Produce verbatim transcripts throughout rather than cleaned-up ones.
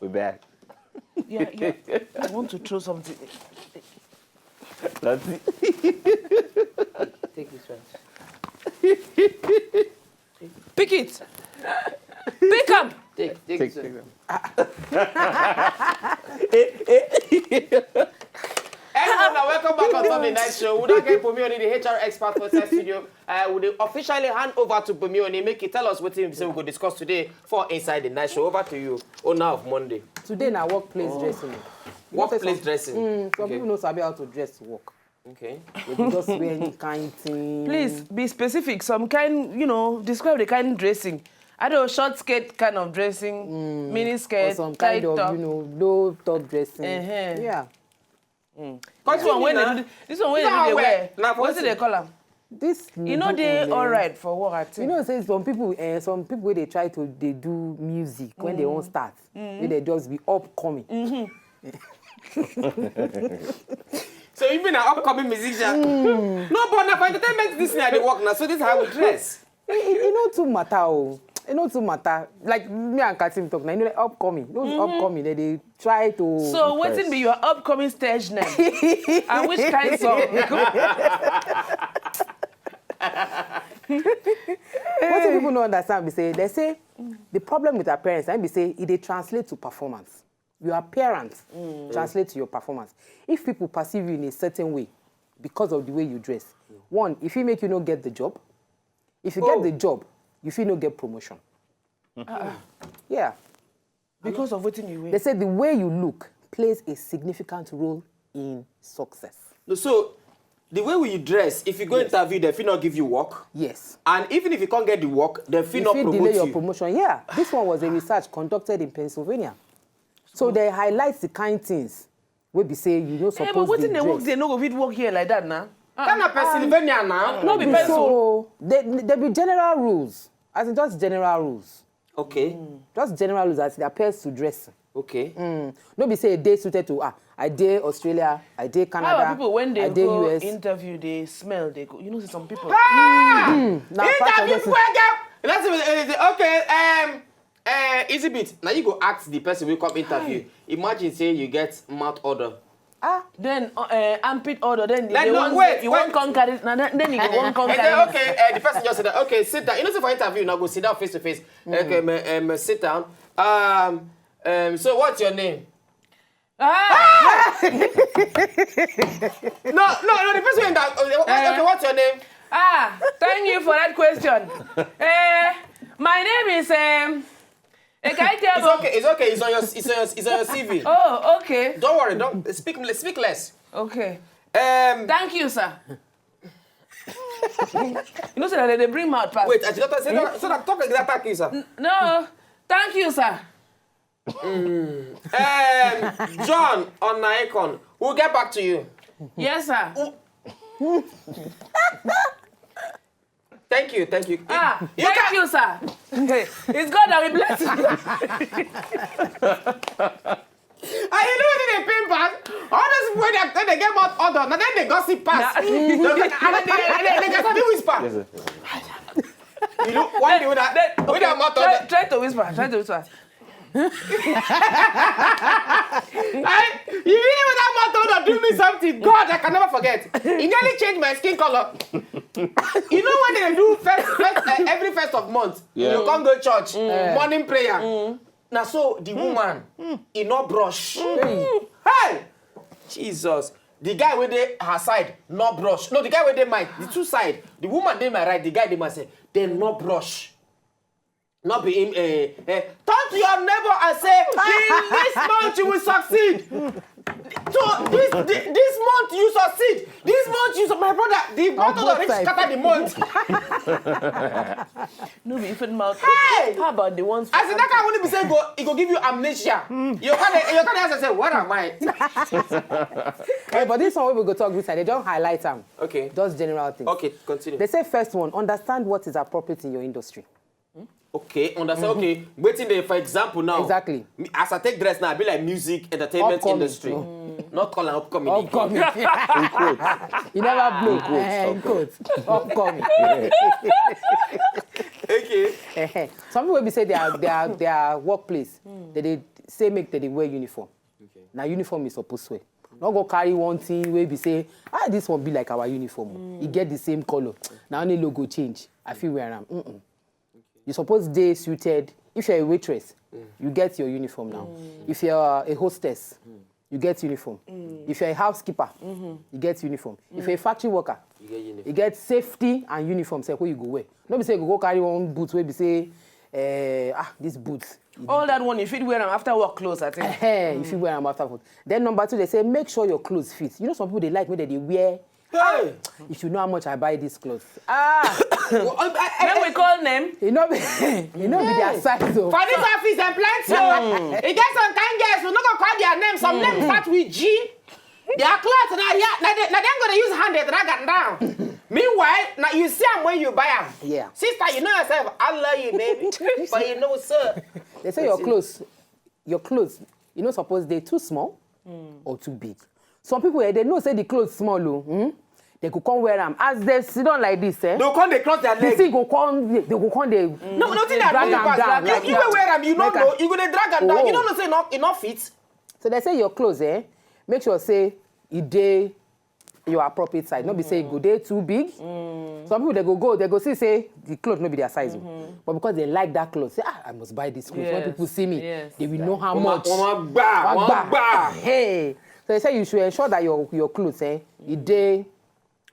We back. Yeah, yeah. I want to throw something. That's it. Take this one. Pick it. Pick am. Take, take this one. Hello, now welcome back on Sunday Night Show. We don't get Bumi Oni, the H R expert for the studio. Uh, we dey officially hand over to Bumi Oni. Make he tell us what he say we go discuss today for inside the night show. Over to you, owner of Monday. Today na workplace dressing. You know say Workplace some- dressing. Mm, some Okay. people no sabi how to dress work. Okay. They go just wear any kind thing. Please be specific. Some kind, you know, describe the kind dressing. I don't short skirt kind of dressing, mini Or skirt, some tight kind of, top. You know, low top dressing. Uh-huh. Yeah. This one when they do, this one when they do they wear. Na What's it they call am? This You know they all right for work. I You think. Know say some people, eh, some people wey dey try to dey do music when they wan start, wey they just be upcoming. So you been an upcoming musician? No, but na for entertainment this thing I dey work now. So this is how we dress. E e- e no too matter o. E no too matter. Like me and Katim talk now, you know, like upcoming. Those upcoming, they dey try to. So waiting be your upcoming stage name and which kind song? Wetin people no understand be say they say the problem with our parents na be say e dey translate to performance. Your appearance translate to your performance. If people perceive you in a certain way because of the way you dress, one, if you make you no get the job, if you get the job, you fit no get promotion. Yeah. Because of waiting you They wear. Say the way you look plays a significant role in success. No, so the way we dress, if you go interview, they fit not give you work. Yes. And even if you can't get the work, they fit You not fit promote delay your you. Promotion. Yeah. This one was a research conducted in Pennsylvania. So they highlight the kind things wey be say you know Eh, but suppose wetin dey dey work dress. They no go fit work here like that now. Kind of Pennsylvania now. No be pencil. So they they be general rules, as in just general rules, Okay. Just general rules as it appears to dressing. Okay. Mm. No be say a day suited to ah, I dey Australia, I dey Canada, How are people when they I dey go U S. Interview, they smell, they go. You know, see some people. Ah! Na part of Interview this- people again. That's it. Okay. Um. Uh, easy bit. Now you go ask the person who come interview. Imagine say you get mouth odor. Ah, Then uh, uh, armpit odor. Then Like, they no, want wait, you wait. want come carry. Now then, then you go want come And carry. then, okay, uh, the person just said that. Okay, sit down. You know, say for interview now, go sit down face to face. Okay, um, um, sit down. Um, um, so what's your name? Ah, No, no, no. The person in that. Okay, what- okay, what's your name? ah, thank you for that question. Eh, my name is um, It's Ekaitebo. Okay. It's okay. It's on your. It's on your. It's on your C V. Oh, okay, Don't worry. Don't speak. Speak less. Okay. Um. Thank you, sir. You know, so that they bring mouth pass. Wait. I just say that. So that talk like that. Thank you, sir. No, thank you, sir. Um. John on Naikon. We'll get back to you. Yes, sir. Thank you. Thank you. Ah, You thank can- you, sir. It's God that will bless you. And you know what they pay pass? All those people that they get mouth odor, now then they gossip pass. Nah. They go- and then they, they, they, they can whisper. You know, one day with that, Then- with that mouth try, odor. Try to whisper. Try to whisper. I, you really with that mouth odor do me something. God, I can never forget. It nearly changed my skin color. You know when they do first, first uh, every first of month, Yeah. you can't go church, morning prayer. Now so the woman, he not brush. Hey, Jesus. The guy with the her side, not brush. No, the guy with the mic, the two side. The woman dey my right, the guy dey my side. They not brush. Not be him. Eh, eh. Turn to your neighbor and say, in this month you will succeed. So this thi- this month you succeed. This month you su- my brother, the brother both already sides. Scatter the month. No be even mouth. Hey! How about the ones? I said that guy wouldn't be saying go. It go give you amnesia. You can't. You can't answer say where am I? Eh, but this one wey we go talk this side, they don't highlight am. Okay. Just general things. Okay, continue. They say first one, understand what is appropriate in your industry. Okay, understand. Okay, waiting there for example now. Exactly. Me- As I take dress now, I be like music, entertainment Upcoming. industry. Not call an upcoming. Upcoming. You never blow. Eh, in quotes. Upcoming. Okay. Ehen. Some people wey be say their their their workplace, they dey say make they dey wear uniform. Okay. Na uniform you suppose wear. No go carry one thing wey be say, ah, this one be like our uniform. E get the same color. Na only logo change. I fit wear am. Mm-mm. You suppose dey suited. If you're a waitress, you get your uniform now. If you're a hostess, you get uniform. If you're a housekeeper, you get uniform. If you're a factory worker, You get uniform. you get safety and uniform sef wey you go wear. No be say you go go carry one boot wey be say, eh, ah, this boot. All that one, you fit wear am after work close, I think. Eh, if you wear am after food. Then number two, they say make sure your clothes fit. You know some people they like when they wear. Hey! If you know how much I buy this clothes, ah, Well, I, I, Then we call name. e no be e no be their size o. For this office, dem plenty o. E get some kind girls, we no go call their name. Some names start with G. Their cloth na here, na dem, na dem go dey use hand dey drag am down. Meanwhile, na you see am when you buy am. Yeah. Sister, you know yourself. I love you, baby, but you know, sir. They say your clothes, your clothes, you no suppose dey too small or too big. Some people eh, they know say the clothes small o. Hmm? They go come wear am as they sit down like this. Eh? They'll come, they cross their The leg. thing go come, they go come dey. No, nothing that Drag really am pass. down Like, like you, you will that. wear am, you don't Make know. am- You go dey drag am down. You Oh. don't know say enough, enough fit. So they say your clothes, eh? Make sure say e dey your appropriate size. No be say e go dey too big. Some people they go go, they go see say the clothes no be their size o. But because they like that clothes, say, ah, I must buy this clothes. When Yes, people see me, yes. They will know how Wọ́n much. máa gbà, wọ́n gbà. Hey. So they say you should ensure that your your clothes, eh, e dey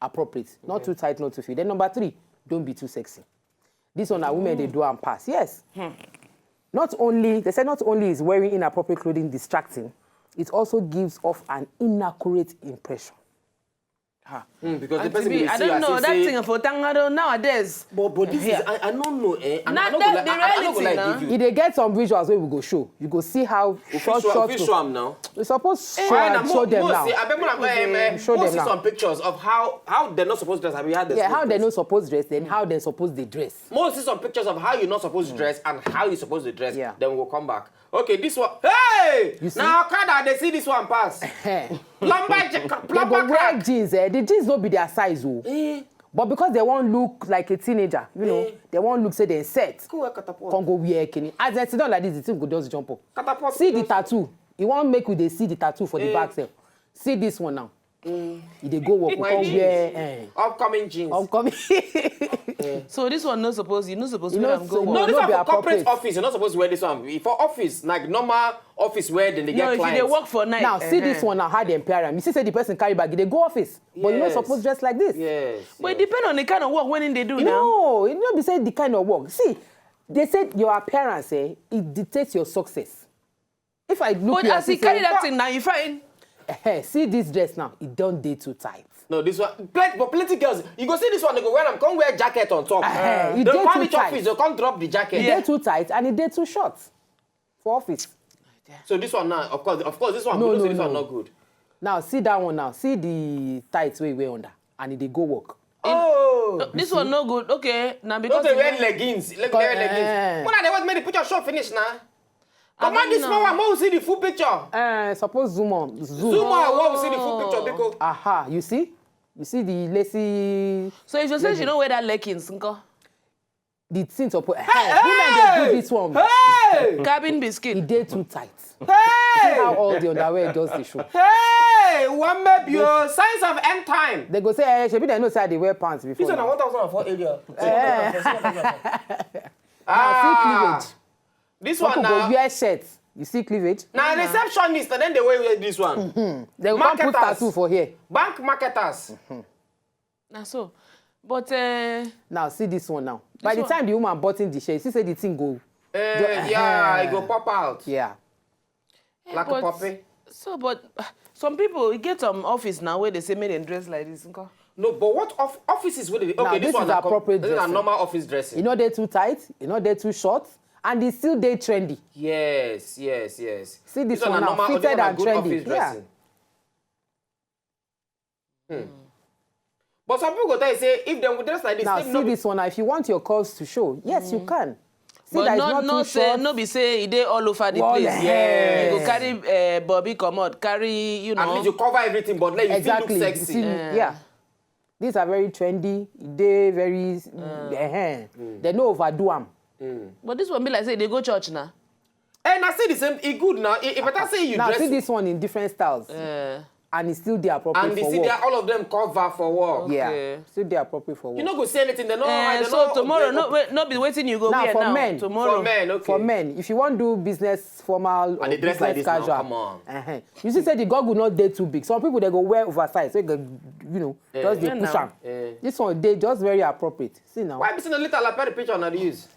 appropriate, not too tight, not too fit. Then number three, don't be too sexy. This one na women they do and pass. Yes. Not only they say not only is wearing inappropriate clothing distracting, it also gives off an inaccurate impression. Mm, because the Auntie person B, will I see don't and know say, that say, thing for Tangado nowadays. But, but this Yeah. is, I, I don't know, eh? I, Nah, I don't that go like, the I, I don't go reality like now. give you. If they get some visuals where we go show, you go see how We short, fit show, short. we fit show am now. We suppose show, Fine, am, mo- show them mo now. See, I bet more like, eh, Show mo them see now. Some pictures of how how they're not supposed to dress. Have you had this? Yeah, how they no suppose dress, then how they suppose they dress. Mo see some pictures of how you're not supposed to dress and how you're supposed to dress. Yeah. Then we'll come back. Okay, this one. Hey! You see? Now, Okada, they see this one pass. Eh. Plumber, ja- They go plumber wear crack. Jeans, eh? The jeans no be their size o. Eh, But because they won't look like a teenager, you know, Eh. they won't look say they set. Go wear catapult. Come go wear kini. As they sit down like this, the thing go just jump up. Catapult. See the Just- tattoo. You won't make with the see the tattoo for the Eh. back self. See this one now. If they go work, My come jeans. wear. Eh. Upcoming jeans. Upcoming. So this one no suppose, you no suppose You wear know, am go so- work. No, this No, one be for corporate appropriate. Office. You're not supposed to wear this one. For office, like normal office where then they No, get if you dey clients. work for night. Now see eh-heh. This one now, how they empire am. You see, say the person carry bag, they go office, but you no Yes. Suppose dress like this. Yes. But it depend on the kind of work when they do You now. know, it no be say the kind of work. See, they said your appearance, eh, it dictates your success. If I look But you, as I he see carry say, that thing now, you find. Eh, see this dress now, it don't dey too tight. No, this one. Plenty, but plenty girls, you go see this one, they go wear them, come wear jacket on top. Eh, it They dey come too reach tight. Office, they come drop the It jacket. dey too tight and it dey too short for office. So this one now, of course, of course, this one, No, we know no, say this one no. Not good. Now see that one now. See the tights wey you wear under and e dey go work. Oh, This one no good. Okay, now because okay, you wear know- leggings, leg, Co- wear leggings. eh. When I dey want make the picture show finish now. I Come on, don't this know. small one, more we see the full picture. Uh, suppose zoom on, zoom. Zoom out, what we see the full picture, because Aha, you see, you see the lacy. So if you say she no wear that leggings, nko? The thing suppose. Hey, women dey do this one. Hey! Cabin biscuit. E dey too tight. Hey! How all the underwear just dey show. Hey! One maybe oh, signs of end time. They go say, eh, shebi they know say I dey wear pants before. This one na Now. One thousand and four area. Now see cleavage. This Some one people go now. Wear shirt. You see cleavage? Now receptionist and then they wear, wear this one. They go come put Marketers. Tattoo for here. Bank marketers. Na so. But uh, Now see this one now. By the one. Time the woman button the shirt, you see say the thing go. Uh, yeah, it go pop out. Yeah. Like but, a puppy. So, but uh, some people e get some office now where they say make them dress like this. Nko? No, but what of offices would they? Okay, Now, this, this one is na corp- appropriate This is a dressing. Normal office dressing. You know they too tight. You know they too short, and they still they trendy. Yes, yes, yes. See this One one na now, normal, fitted this one na and good trendy. Office Yeah. Dressing. Hmm. But some people go tell you say if they would dress like this, Now they see no be- This one now. If you want your curves to show, yes, you can. See But that it's not not not too say short. No be say e dey all over the Well, place. yes. You go carry uh, Bobby comot, carry you know. At least you cover everything, but let you Exactly. Still You look sexy. see, Yeah. Yeah. These are very trendy. They very. Uh, they no overdo am. But this one be like say they go church now. And I see the same. It good now. It, it better say you Now dress. See this one in different styles. Uh, and it's still there appropriate and they for see work. They, all of them cover for work. Yeah, still there appropriate for work. You no go say anything. They no. Uh, so no, tomorrow, no, wait, no be waiting you go now wear for now. Men. Tomorrow for men. Okay. For men, if you want do business formal or and they dress business like this casual, now, come on. Uh-huh. You see, say the goggle not dey too big. Some people they go wear oversized. So they go, you know, yeah. Just they push am. Yeah. This one they just very appropriate. See now. Why be say no little lapel picture on the use?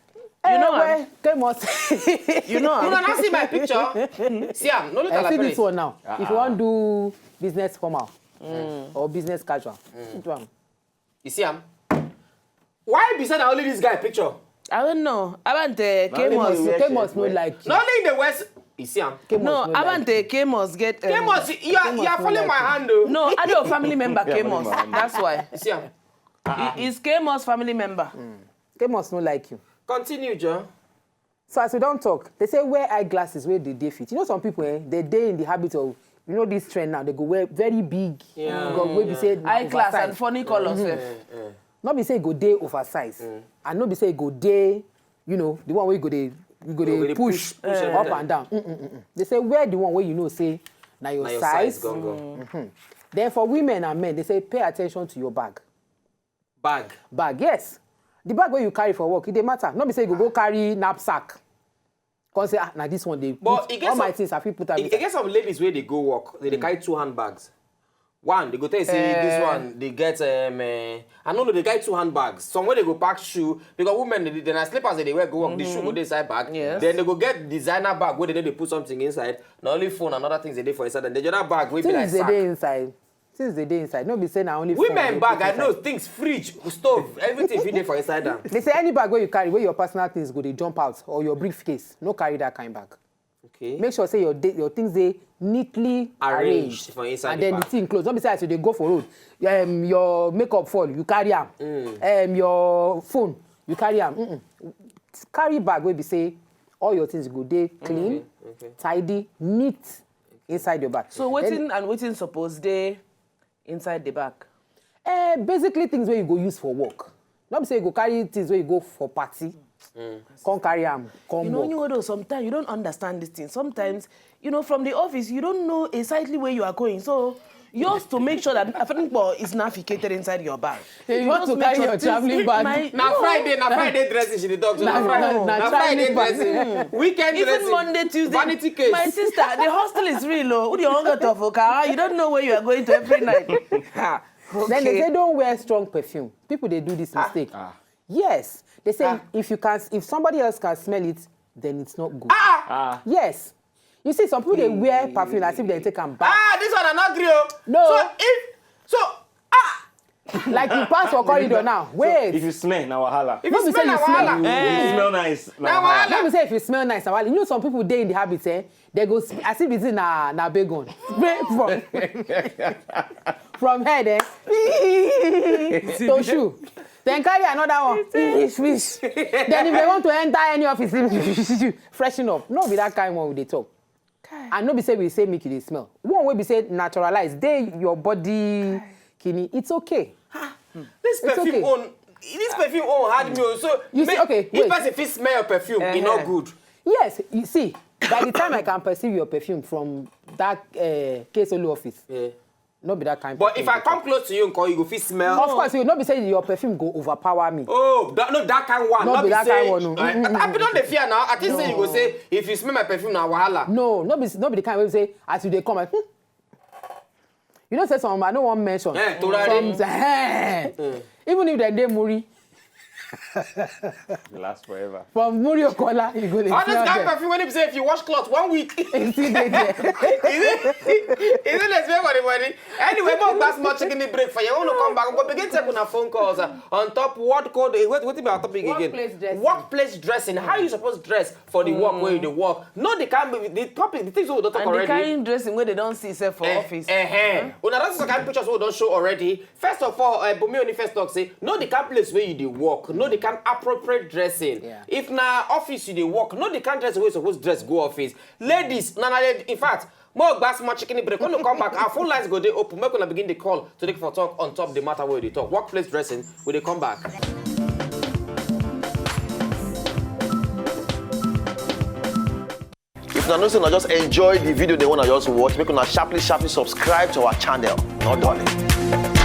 You know what? Famous. You know. You don't see my picture. See, I'm no little lapel. See this one now. Uh-uh. If you want do business formal mm. or business casual, mm. You see, I'm. Why be said only this guy picture? I don't know. Abante, Kamos. Kamos no like you. Not in the West. You see, I'm. No, Abante, Kamos get. Um, Kamos, you are, you are following my hand, though. No, I don't family member Kamos. That's why. You see, I'm. He is Kamos family member. Mm. Kamos no like you. Continue, John. So as we don't talk, they say wear eyeglasses where they dey fit. You know some people, eh, they dey in the habit of, you know this trend now, they go wear very big, yeah. Go, wey be say na eyeglass and funny colors. Mm-hmm. Yeah, yeah. Not be say e go dey oversized, mm. And not be say e go dey, you know, the one wey go dey, you go dey push, push, push up and down. Mm-mm-mm. They say wear the one where you know say na your, na your size. Size go, go. Mm-hmm. Then for women and men, they say pay attention to your bag. Bag. Bag, yes. The bag where you carry for work, it dey matter. Not be say you go, go carry knapsack. Come say, ah, now this one they but put all some, my things I fit put am. It, it get some ladies where they go work, they, mm. They carry two handbags. One, they go tell you say uh, this one they get um, uh, I don't know, they carry two handbags. Some where they go pack shoe because women they, they na slippers they wear go work. Mm-hmm. The shoe go dey inside bag. Yes. Then they go get designer bag where they know they put something inside. Not only phone and other things they dey for inside. And the other bag will be like sack. Things they dey inside. Since they dey inside, no be say na only women bag. I know things, fridge, stove, everything fit dey for inside am. They say any bag wey you carry, where your personal things go dey jump out or your briefcase, no carry that kind bag. Okay. Make sure say your your things dey neatly arranged, arranged for inside and the then bag. The thing close. No be say as you dey go for road, um, your makeup fall, you carry am. Mm. Um, your phone, you carry am. Mm-mm. Carry bag wey be say all your things go dey clean, okay, okay, tidy, neat. Inside your bag. So wetin and wetin suppose dey inside the bag? Uh, basically things where you go use for work. Not say you go carry things where you go for party. Mm. Come carry am, come you know, work. You know, sometimes you don't understand this thing. Sometimes, you know, from the office, you don't know exactly where you are going. So yours to make sure that everything is navigated inside your bag. Hey, you want to carry your traveling bag. Now Friday, now Friday dressing she dey talk to. Now Friday, now Friday dressing. Weekend dressing. Even Monday, Tuesday. Vanity case. My sister, the hostel is real, oh. Who do you want to car? You don't know where you are going to every night. Okay. Then they say don't wear strong perfume. People they do this mistake. Ah. Yes, they say if you can, if somebody else can smell it, then it's not good. Ah. Yes. You see, some people they wear perfume as if they take am back. Ah, this one I not agree. No. So if so, ah, like you pass for corridor now. Wait. So if you smell, na wahala. If you smell, na wahala. You smell nice, na wahala. Let me say if you smell nice, na wahala. You know some people dey in the habit, eh? They go as if it's in a na begon. Spray from from head, eh? To shoe. Then carry another one. Fish, fish. Then if they want to enter any office, freshen up. No be that kind one we dey talk. And no be say we say make you dey smell. One wey be say naturalize dey your body, kini. It's okay. Ah, this perfume okay. Own, this perfume own hard me. So you see, okay, if person fit smell your perfume, uh-huh. It's not good. Yes, you see, by the time I can perceive your perfume from that uh, K S L U office, yeah. No be that kind. But if I come close to you and call you, go fit smell. Of course, you no be say your perfume go overpower me. Oh, that, no, that kind one. No, no be that say, kind one. No. I, I, I don't dey fear now. I think no. Say you go say if you smell my perfume, na wahala. No, no be no be the kind wey say as you dey come, like, hmm. You know say some I no wan mention. Eh, some say, eh. Mm. Even if dem dey muri. Last forever. From Muri Okola, you go dey smell. All this kind perfume when you say if you wash cloth one week. It still dey there. Is it? Is it dey smell for the body? Anyway, more gbas more chicken break for you. When we come back, we go begin take una phone calls uh, on top what code. Wait, what about topic again? Workplace dressing. Workplace dressing. How you suppose dress for the work where you dey work? No, the kind the topic, the things we don talk already. And the kind dressing where they don't see self for office. Eh, eh. Una don see some kind pictures we don show already. First of all, uh, Bumi Oni first talk say, no, the kind place where you dey work. Know the kind appropriate dressing. Yeah. If na office you dey work, know the kind dress wey you suppose dress go office. Ladies, na na in fact, more gba small chicken break. When you come back, our phone lines go dey open. Make una begin dey call to take for talk on top the matter wey we dey talk. Workplace dressing, we dey come back. If una know say una just enjoy the video dem wey una just watch, make una sharply sharply subscribe to our channel. No darling.